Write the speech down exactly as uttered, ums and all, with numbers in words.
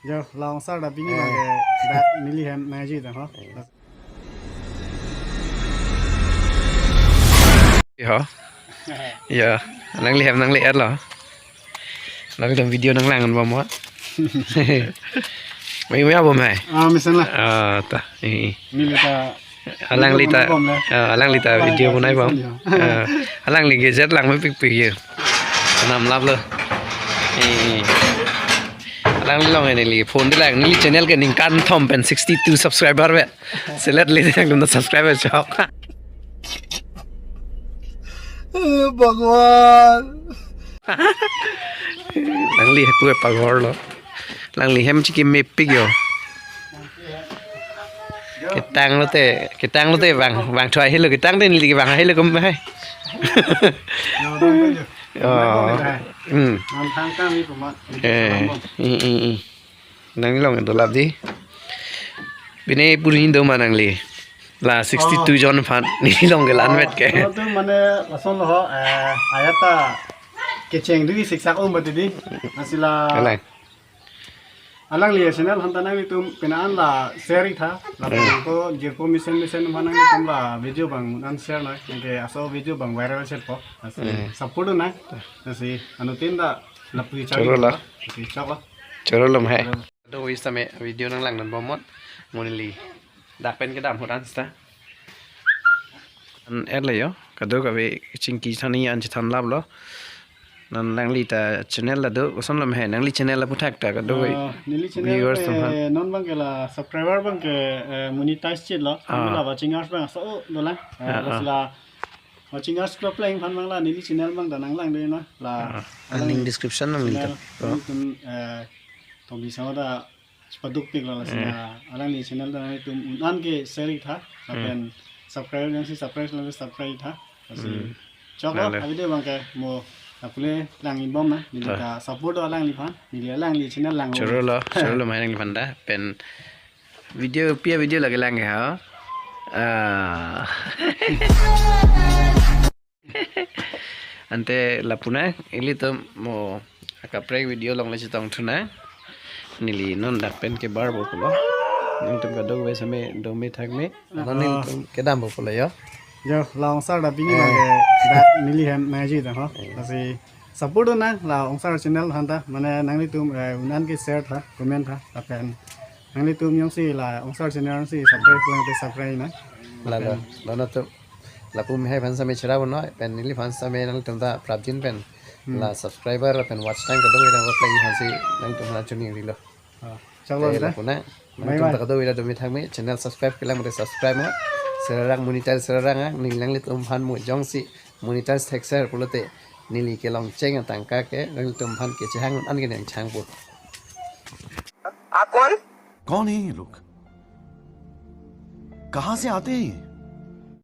Jo, la ongsar da pini Eh. bang ke, da neli hem nangji da ho. Eh. Yo. Ya, nangli hem nangli-et lo. Nangli dam video nanglang bom mo. Mai mai bom hai. Ah, mesen la. Ah, ta. Eh. Neli ta Alangli ta, Video bom le. Ah, alangli ta Alang video ta bonai bom. Video. Ah, alangli gadget lang mepikpik ye. Namlap lo. Eh. Alangli long ini li phone dilang, neli channel ke ningkan thom pen sixty-two subscriber vet. Selet li dilang dum subscriber chok. Eh, Bhagwan. Nangli hepu pagor lo. Nangli hem chiki mepik yo. Ketang lote, ketang lote bang, bang thuai helo ketang den li bang helo kum hai. Yo, dong, dong, yo. Oh. Dong, dong, dong. Hmm. Nang thang kami puma. Eh, hmm, hmm, hmm. Nangli long dolap di. Bine puri do ma nangli. La sixty-two Oh. jon aphan neli long ke lan vet ke. Oh, tu mane lason lo ho, eh, ayat ta kecheng di siksak um bati di. Asila Alai. Alangli channel aphan ta nanglitum pina an la share tha. La Hmm. pina ko jirpo mesen mesen aphan nanglitum la video bang an share noi. Nangke aso video bang viral set po. Asi Hmm. support noi. Asi anutin ta lapu Choro chari la. Asi chok la. Choro lom hai. Choro. Do wi same video nanglang non bomot. Mo neli dak pen kedam ahut an seta. An er le yo. Kadokave chingki thani an chethan lap lo. Non nangli ta channel la do, koson lom hai, nangli channel la puthak ta kado Ah, neli channel viewers ke tum han. Non bang ke la subscriber bang ke, eh, monetize chit lo. Ah. Sambil la watching hours bang so dolang. Eh, Ah, la ah. sila watching hours ko playing fan bang la neli channel bang ta nanglang de na. La Ah, alang link description nang channel ta. Oh. Nangtum, eh, Tombi Sangho ta chepaduk pik lo la sina. Eh. Alangli channel ta nangtum un an ke share tha. Hmm. Lapen subscribe yang si subscribe lang subscribe tha. Lasi Hmm. chok lo, Lale. Abi de bang ke mo apule lang inbom na, neli Ah. ta support do alangliphan, neli alangli channel lang. Choro lo, choro lo mai nangliphan ta, pen video, pia video lagi lang ke ha. Ah. Ante lapu na, ilitum mo akaprek video long le chetong thu na. Neli non dak pen ke bar bo pulo. Nangtum kadokave same do me thak me. Aha. Non nelitum kedam bo pulo yo. Jo, la ongsar da pini Eh. bang ke, da neli hem nangji da ho. Eh. Lasi support do na la ongsar channel aphan ta. Mane nanglitum, eh, un an ke share tha, comment tha, lapen nanglitum jongsi la ongsar channel si subscribe lang te subscribe na. Lalo, Lapen lalo tu lapu me hai aphan same chera bo noi, pen neliphan same nangtum ta prapjin pen Hmm. la subscriber pen watch time kadokave nang play aphan si nangtum aphan chuning rilo. Ah, chalo Te da. lapu na, Bye nangtum bye. ta kadokave do me thak me, channel subscribe kelang mate subscribe mo. Serarang monetize serarang a, ning nanglitum aphan mo jongsi monetize thek ser pulote neli kelong cheng atangka ke nangtum aphan kechehang an ke nangchang po. आप कौन? कौन है ये लोग? कहाँ से आते हैं ये?